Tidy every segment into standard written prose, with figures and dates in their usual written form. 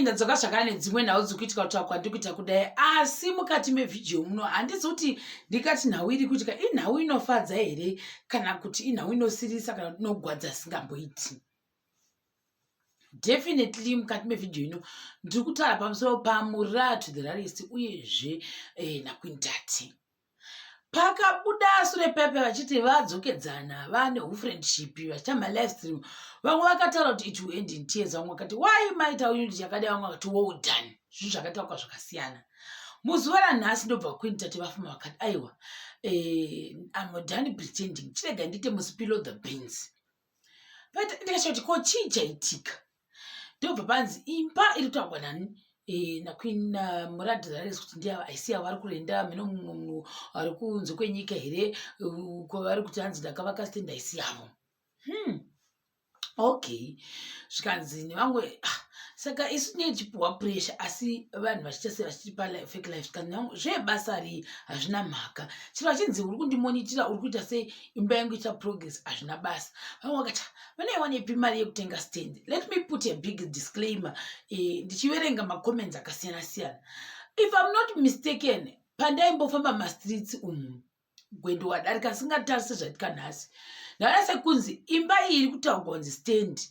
Ndadzoka zvakare nedzimwe nhau dziri kuitika kutaura kwandiri kuita kudai, asi mukati mevhidhiyo muno handizi kuti ndingati nhau iri kuitika inhau inofadza here kana kuti inhau inosirisa kana kuti inogwadza singamboiti. Definitely mukati mevhidhiyo ino ndiri kutaura pamusoro paMuratu the Rarist uyezve naQueen Tati. Pakabuda sure pepe vachiti vadzokedzana, vane ufriendship, vachiita malive stream. Vamwe vakataura kuti it will end in tears, vamwe vakati why maita unity chakadai, vamwe vakati well done. Zvinhu zvakataurwa zvakasiyana. Muzuva ranhasi ndobva Queen Tati vafuma vakati aiwa, I'm done pretending, chirega ndiite muspill the beans. But ndikashaya kuti ko chii chaitika. Ndobva panzi imba iri kutaurwa nani, naQueen Murad Raris, kuti ndiye aisiya vari kurenda mhino mumwe munhu ari kunze kwenyika here kwavari kuti hanzi ndakavaka stand aisiyavo. Okay, zvikanzi nevamwe, ah, saka isu tinenge tichipiwa pressure asi vanhu vachiita sei vachitipa fake life. Zvikanzi nevamwe zvebasa rii hazvina mhaka, chero vachinzi uri kundimonitira, uri kuita sei, imba yangu ita progress, hazvina basa. Vamwe vakati vanaiwanepi mari yekutenga stand. Let me put a big disclaimer, ndichiverenga macomments akasiyana siyana. If I'm not mistaken, pandaimbofamba mastreets umu gwendo wadarika singatarise zvaitika nhasi, ndaona sekunzi imba iyi iri kutaurwa kunzi stand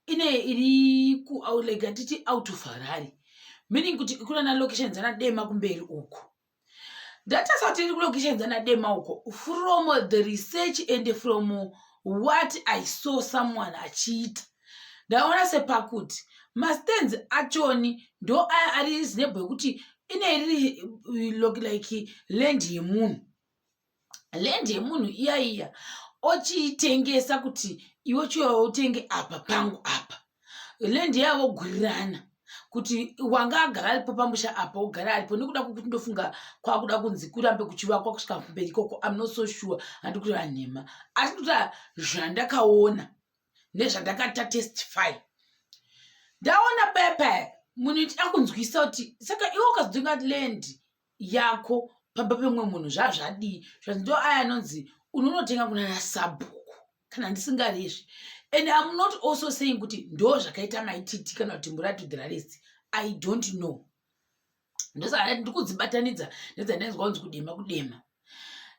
ine iri like hatiti out of Harare, meaning kuti kunana location dzana Dema kumberi uku. Ndatarisa kuti iri kulocation dzana Dema uko, from the research and from what I saw someone achiita, ndaona sepakuti mastands achoni ndo aya ari reasonable yekuti ine riri like land yemunhu, land yemunhu iya iya ochiitengesa kuti iwe chiuya utenge apa pangu apa land yavogurirana kuti wanga agara aripo pamusha apa ogara aripo, nekuda kwekuti ndofunga kwakuda kunzi kurambe kuchivakwa kusvika kumberi ikoko. I'm not so sure, handi kureva nhema, asi ndotaura zvandakaona nezvandakata testify. Ndaona pepe munhu ichida kunzwisa kuti saka iwe ukazotenga land yako pamba pemumwe munhu zvazvadii. Zvanzi ndo aya anonzi unonotenga kuna nasabhuku kana ndisingarezvi. And I'm not also saying kuti ndo zvakaita Maititi kana kuti Muratu the Rarest, I don't know. Ndosaka ndiri kudzibatanidza nedzandainzwa kunzi kuDema, kuDema.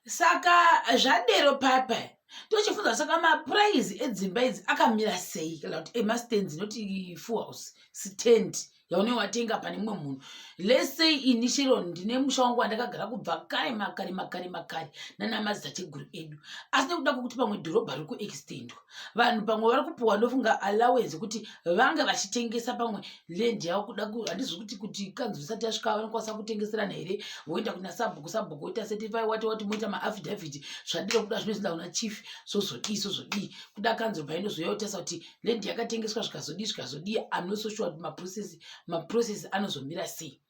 Saka zvadero papa tochifunza, saka maprice edzimba idzi akamira sei kana kuti emastands, noti full house stand yaunenge watenga pane mumwe munhu? Let's say ini Sharon ndine musha wangu wandakagara kubva kare makare makare makare nana madzitateguru edu, asi nekuda kwekuti pamwe dhorobha riri kuextendwa, vanhu pamwe vari kupuwa ndofunga allowance yekuti vange vachitengesa pamwe land yavo. Kuda handizvi kuti kanzuru isati yasvika vanokwanisa kutengeserana here, voenda kuna sabhuku, sabhuku oita certify wati wati, moita maaffidavit, zvadiro kuda zvinozoenda kuna chief, zvozodii zvozodii, kuda kanzuru painozouya kutarisa kuti land yakatengeswa zvikazodii zvikazodii. I'm not so sure kuti maprocess anozomira sei.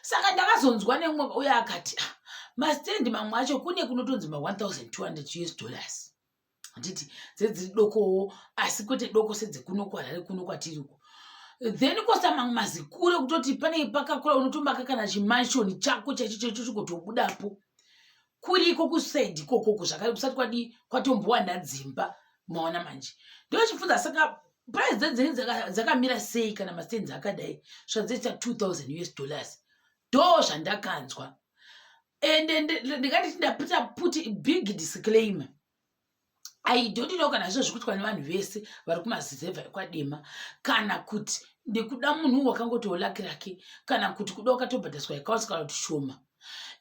Saka ndakazonzwa nemumwe uye akati, ah, mastendi mamwe acho kune kunotonzi ma1200 US dollars, handiti dzedziri dokowo, asi kwete doko sedzekuno kuHarare kuno kwatiri uko. Then kosa mamwe mazikuru ekutoti pane pakakura unotomaka kana chimansion chako chaicho chaicho chikotobudapo kuriko kusaidi ikokoko zvakare kusati kwadii kwatombowanda dzimba. Maona manje ndochibvunza, saka price dzedzinenge dzakamira sei kana mastands akadai zvadzoita 2000 US dollars? Ndo zvandakanzwa, ende ndingati ndapita put big disclaimer, I don't know kana zvizvo zvikuitwa nevanhu vese vari kumazizevha ekwaDema kana kuti ndekuda munhu wakangotiwo lucky rake kana kuti kuda wakatobhadhariswa accounts kana kuti shoma.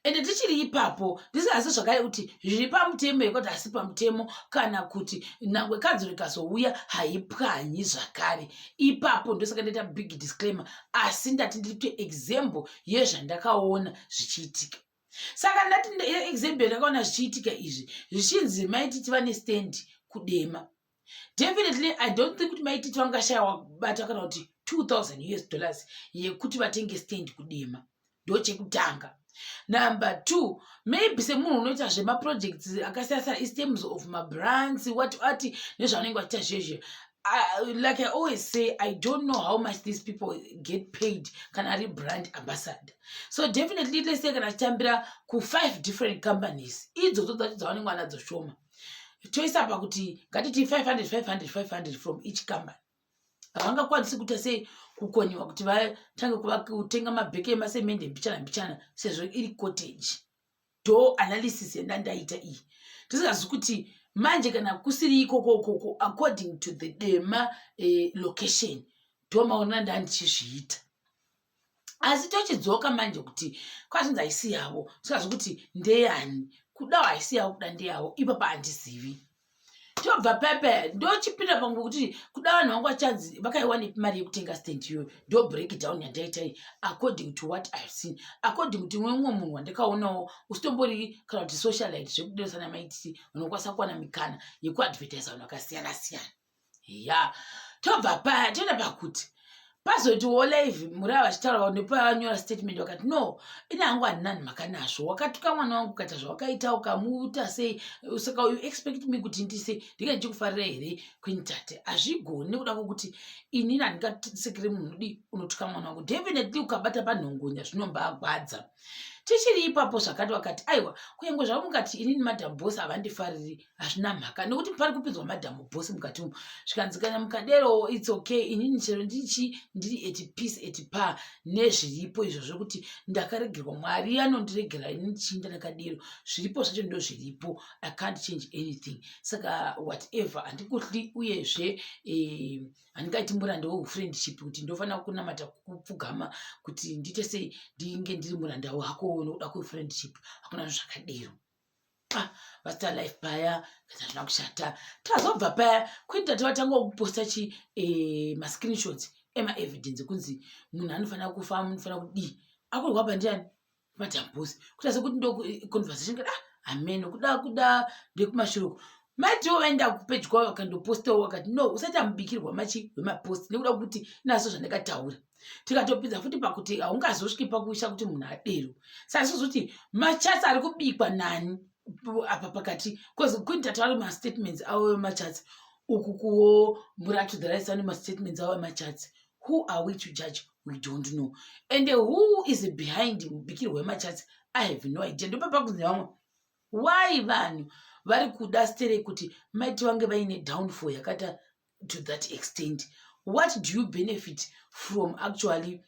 Ende tichiri ipapo ndisingasi zvakare kuti zviri pamutemo here kuti asi pamutemo kana kuti nangwe kanzuro ikazouya haipwanyi zvakare ipapo. Ndosaka ndaita big disclaimer, asi ndati ndiri kuite example yezvandakaona zvichiitika. Saka ndati example yandakaona zvichiitika izvi, zvichinzi Maititi vane stand kuDema. Definitely I don't think kuti Maititi vangashayiwa kubata kana kuti 2000 US dollars yekuti vatenge stand kuDema. Ndochekutanga. Number two, maybe semunhu unoita zvemaprojects akasiyana siyana in terms of mabrands, what what, nezvavanenge vachiita zvezve, like I always say, I don't know how much these people get paid kana ari brand ambassador. So definitely, let's say kana achitambira ku5 different companies idzodzo dzacho dzavanenge vanadzo shoma, toisa pakuti ngatiti 500 500 500 from each company, havangakwanisi kuita sei kukoniwa kuti vatange kutenga mabheke emasemende mbichana mbichana sezvo iri cottage. Do analysis yandandaita iyi, tisingazi kuti manje kana kusiri ikoko ukoko according to the Dema location, ndo maonera ndandichizviita. Asi tochidzoka manje kuti kwazvinzi haisi yavo, tisingazi kuti ndeyani. Kuda haisi yavo, kuda ndeyavo, ipapa handizivi. Tobva pepe, ndochipinda pamwe kuti kuda vanhu vangu vachanzi vakaiwanepi mari yekutenga stand iyoyo. Ndo breakdown yandaita iyi according to what I have seen, according to mumwe munhu wandikaonawo usitombori kana kuti socialite zvekuderesana maitisi, vanokwanisa kuwana mikana yekuadvertisa vanhu vakasiyana siyana. Ya, tobva paya toenda pakuti pazotiwo live murava vachitaura nepavanyora statement, vakati, "No, ine hangu handina mhaka nazvo. Wakatuka mwana wangu, ukaita zvawakaita, ukamuita sei, saka you expect me kuti ndise ndinge ndichikufarira here, Queen Tate? Hazvigoni, nekuda kwokuti inini handingasekere munhu udi unotuka mwana wangu." Definitely ukabata panhongonya zvinombagwadza. Tichiri ipapo zvakati vakati, "Aiwa, kunyange zvavo mukati inini Madam Boss havandifariri, hazvina mhaka, nekuti pari kupinzwa Madam Boss mukati umu." Zvikanzi, "Kana mukadero, it's okay. Inini chero ndichi ndiri at peace, at par nezviripo izvozvo, kuti ndakaregerwa. Mwari anondiregera inini chiinda ndakadero. Zviripo zvacho ndo zviripo. I can't change anything. Saka whatever, handikuhli, uyezve handingaiti muranda wefriendship kuti ndofanira kunamata, kupfugama kuti ndiite sei, ndinge ndiri muranda wako nokuda kwefriendship. Hakuna zvakadero." Ah, vasita life paya kana zvina kushata. Tazobva paya, kuita tavatanga kuposta chi mascreenshots emaevidence ekunzi munhu anofanira kufa, munofanira kudii, akurwa pandiani Madam Boss, kuita sekuti ndo conversation kana, ah, hameno kuda ndekumashure uko. Matiwo vaenda kupage kwavo, vakandopostawo, vakati, "No, usati amubikirwa machi wemapost, nekuda kwekuti naso zvandakataura." Tikatopinza futi pakuti haungazosviki pakuisha kuti munhu adero. Saka sizoti machats ari kubikwa nani apa pakati? Because Queen Tate vari mastatements avo emachats, uku kuwo Muratu the Rice vane mastatements avo emachats. Who are we to judge? We don't know. And who is behind mubikirwo wemachats, I have no idea. Ndopapa kunzi vamwe, why vanhu vari kuda sterei kuti maiti vange vaine downfall yakaita to that extent? What do you benefit from actually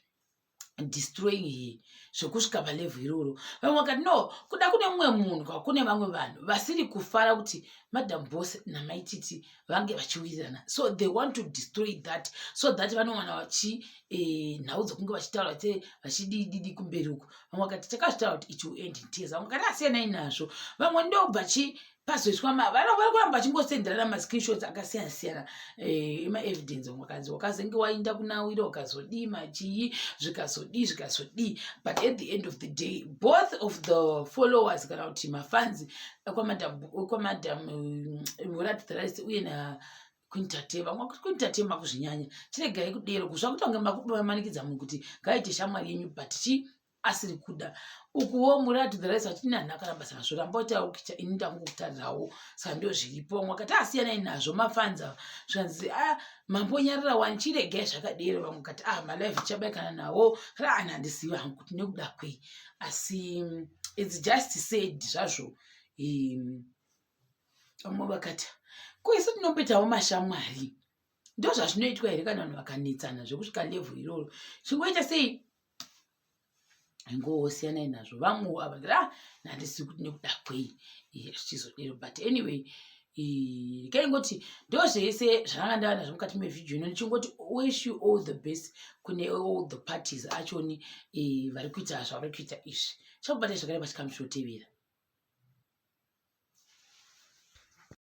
destroying her zvekusvika palevel iroro? Vamwe vakati, no, kuda kune mumwe munhu ka kune vamwe vanhu vasiri kufara kuti Madam Boss namaititi vange vachiwirirana, so they want to destroy that so that vanowana vachi nhau dzekunge vachitaura vachidididi kumberi uku. Vamwe vakati, takazvitaura kuti it will end in tears. Vamwe vakati, asiyanai nazvo. Vamwe ndobva chi pazoiswa, vari kuramba vachingosenderana mascreenshots akasiyana siyana emaevidence. Vamwe vakanzi wakazenge wainda kunawira, ukazodii, machii, zvikazodii, zvikazodii. But at the end of the day, both of the followers kana kuti mafans kwaMadam Muratu uye naQueen Tate, vamwe vakuti, "Queen Tate, makuzvinyanya, chiregai kudero kuzva kuti vange makumanikidza munhu kuti ngaaite shamwari yenyu, but chi asiri kuda." Ukuwo Muratu the Rice vachiti, "Nanha kana basa nazvo, ramba utakuita, ini ndangokutarirawo." Saka ndo zviripo. Vamwe vakati, asiyanai nazvo mafanza. Zvikanzi, a, mambonyarira wani, chiregai zvakadero. Vamwe vakati, a, malive tichabaikana nawo kana ani. Handizivi hangu kuti nekuda kwei, asi it's just said zvazvo. Vamwe vakati, ko isu tinomboitawo mashamwari, ndo zvazvinoitwa here kana vanhu vakanetsana zvekusvika level iroro? Chingoita sei, ngosiyanai nazvo. Vamwewo ava ndati, ah, handisi kuti nekuda kwei zvichizodero. But anyway, kaingoti ndo zvese zvandanga ndava nazvo mukati mevhidhiyo ino, ndichingoti wish you all the best kune all the parties achoni vari kuita zvavari kuita izvi. Chakubata zvakare pachikamu chinotevera.